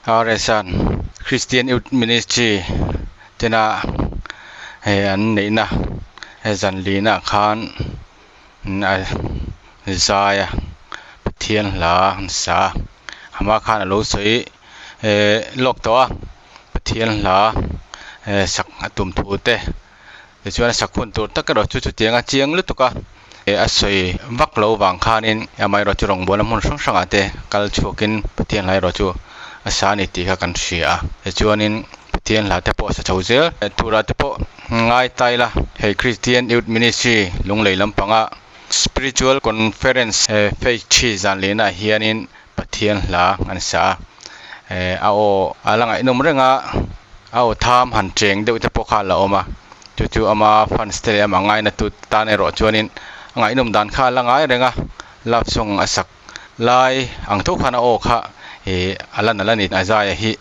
RS-a'n Christian Youth Ministry tena hei an neihna zan lihnaah khan a zai a Pathian hla an sa a amah khan a lo sawi eh lawk tawh a Pathian hla eh sak a tum thu te tichuan a sak hun tur tak erawh chu chutiang a chiang lutuk a eh a sawi vak loh vang khanin amaherawh chu rawngbawlna hmun hrang hrangah te kal chhuakin Pathian hla erawh chu a sa a ni tih kha kan hria a tichuanin Pathian hla te pawh a sa chho zel turah te pawh ngai ta ila hei Christian Youth Ministry Lunglei lampanga Spiritual Conference Phase 3 zan lehnaah hianin Pathian hla an sa a, eh a aw a la ngaihnawm reng a, a aw tham han cheng deuh te pawh kha a la awm a, chu chu ama fans te leh amah ngaina tu tan erawh chuanin a ngaihnawm dan kha a la ngai reng a, love song a sak lai ang tho khan a aw kha ih a la nalh a ni, Isaiah hi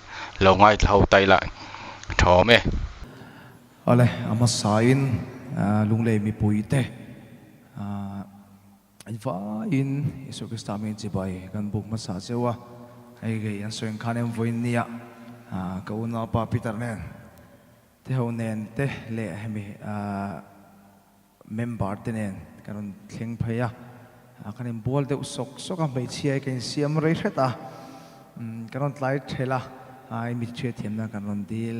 lo ngaithla ho ta ila tha awm e. Awle, a hmasain Lunglei mipuite An vaiin Isua Krista hming chibai kan buk hmasa cheu a, hei kei an sawi ang khan em vawiin nia ka unaupa Peter nen te ho nen te leh hemi member te nen kan rawn thleng phei a, kan inbual deuh sawk sawk a, hmeichhia hi ka insiam rei hret a, kan rawn tlai thelh a, i mitchhiathiamna kan rawn dil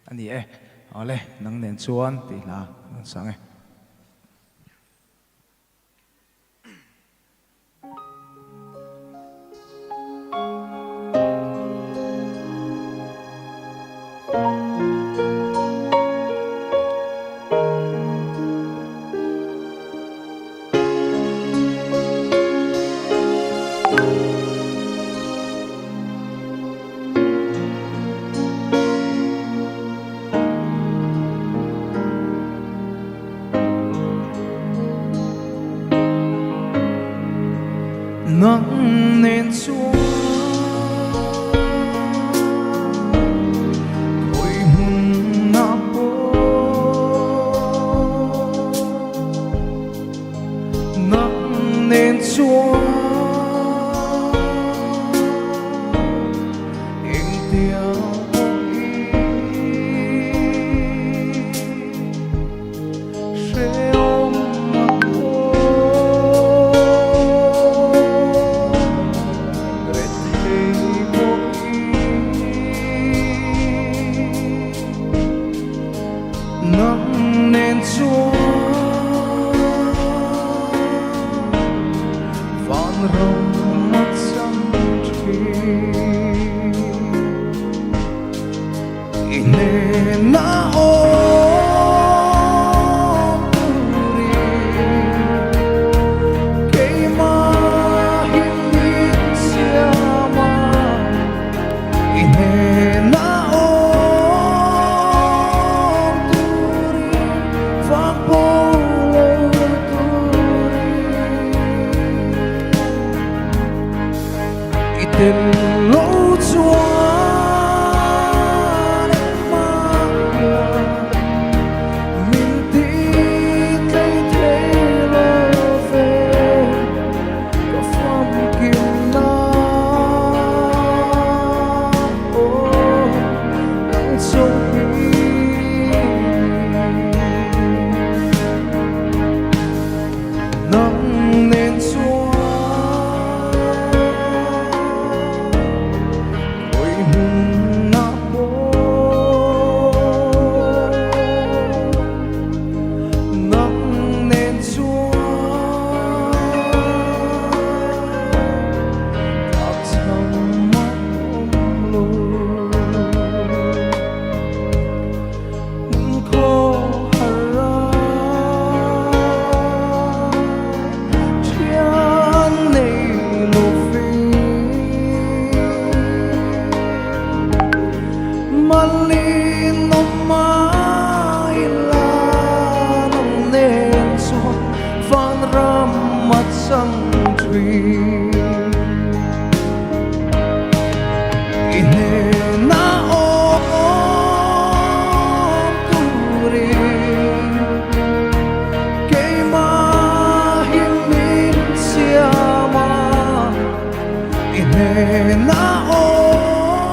a ni e, awle nang nen chuan tih hla kan rawn sang e. Nang nen chuan khawi hmun ah pawh Nang nen chuan engtia pawhin Hreawm a haw Rethei pawhin Nang nen chuan Vanram a cham thin. I hnena awm turin keimahin min siam a, i hnena awm turin vang pawh lo turin i tel lo chuan engmah hian min ti tlei thei lo ve ka famkim na aw nang chauh hi. Nang nen chuan khawi hmun ah pawh Nang nen chuan tlak cham a awm lo. I hnena awm turin keimahin min siam a, i hnena awm.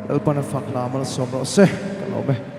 Lalpan a fak hla malsawm rawh se ka lawm e.